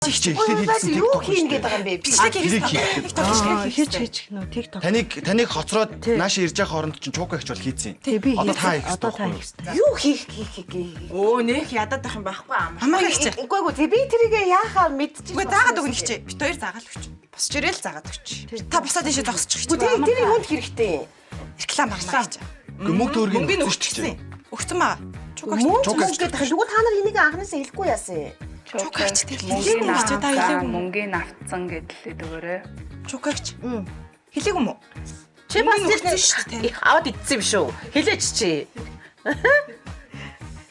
Чи эхлээд хэлсэн юу TikTok хийнэ гэдэг юм бэ? Бичлэг Бичлэг хийх хийх. TikTok бичлэг хийх. Хийж хийж нөө TikTok. Таныг хоцроод нааш ирж байгаа хооронд чинь чука ихч бол хийцэн. Тий, би Одоо та хийсэн. хийх Одоо та ёстой. хийх ёстой. Юу хийх хийх хийх. Өө нэх ядаад байх юм байхгүй аа. Хамаагүй хичээ. Үгүй үгүй тэг би тэрийг яахаа мэдчих. Үгүй заагаад өгнө хичээ. Бит хоёр заагаад өгч. Босч ирээл заагаад өгч. Та босоод ийшээ зогсчих Үгүй хичээ. тэр тэрийг хүнд хэрэгтэй. Реклам авмаа хичээ. Үгүй мөнгө төгрөгийг Мөнгөний өгсөн шүү дээ. Өгсөн маа. Чука хичээ. Мөнгө Чука мөнгө гэдэг. Тэгвэл та нар энийг анхнаасаа хэлэхгүй яасан юм. Чука хичээ. Мөнгөний Хэлээгүй хичээ та хэлээгүй. Мөнгөний автсан гэдэл дөгөөрэй. Чука хичээ. Хэлээгүй юм уу? Чи бас Мөнгөний өгсөн шүү дээ. их аваад идсэн юм шүү. Хэлээч чи.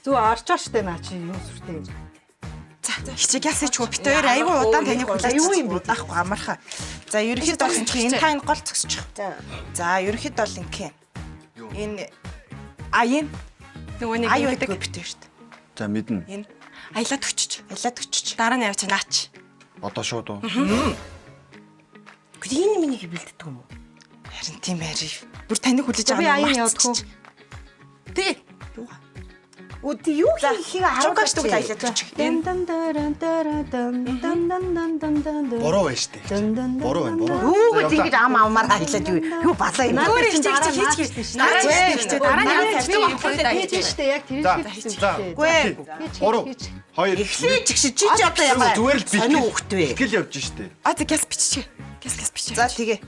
Зүг орчоо штэ наа чи юу сүртэй юм. За хичээ гяс ичгүй бит хоёр айгүй удаан таныг хүлээж юу юм бэ? Удаахгүй амархаа. За ерөнхийдөө бол энэ энэ та энэ гол зогсчих. За. За ерөнхийдөө бол ингэ. Энэ а энэ Нөгөө нэг аюу байдгүй бит хоёрт. За мэднэ. Энэ аялаад өчөж. аялаад өчөж. Дараа нь явчих наач. Одоо шууд уу. Үгүй энэ миний бэлддэг юм уу? Харин тийм байр. Бүр таныг хүлээж Би байгаа аян явдгүй. Тий. Юугаа. Үгүй тэг юу хийхийг Чука харуулж хичээ аялаад өчөж. Дан дан даран даран дан дан дан дан дан дан дан. Буруу байна шүү дээ. Буруу байна, буруу. Юу гэж ингэж ам амаар аялаад юу юу балаа юм. Зүгээр хичээ хичээ хичээ. Дараа нь Наач хичээ. Дараа нь явчих. Би явах Хийж штэ яг тэр За. шиг За. Үгүй. 3 2 Эхлээд ч чи чи одоо ямар Зүгээр л сонин хөвгт вэ? Бэлтгэл явж штэ. А за гяс биччихэ. Гяс гяс биччихэ. За тэгээ.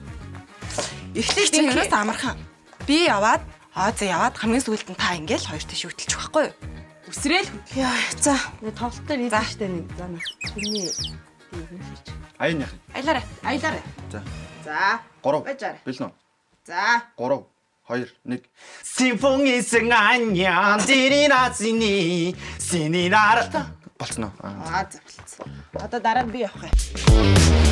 Эхлээд Хичээ ерөөс амархан. Би яваад аа за яваад хамгийн сүүлд нь та ингээл хоёр тийш хөтөлчих байхгүй юу? Үсрээл Яа за. Нэг тоглолт дээр хийсэн штэ нэг за наа. Тэрний тийм хийж. Аян яах юм? Аялаарай. аялаарай. За. За. 3. Баяжаарай. Бэлэн үү? За. 3 2 1 Симфонисэн анян дэринасини сининар болцно. Аа за болцсон. Одоо дараа нь би явах юм.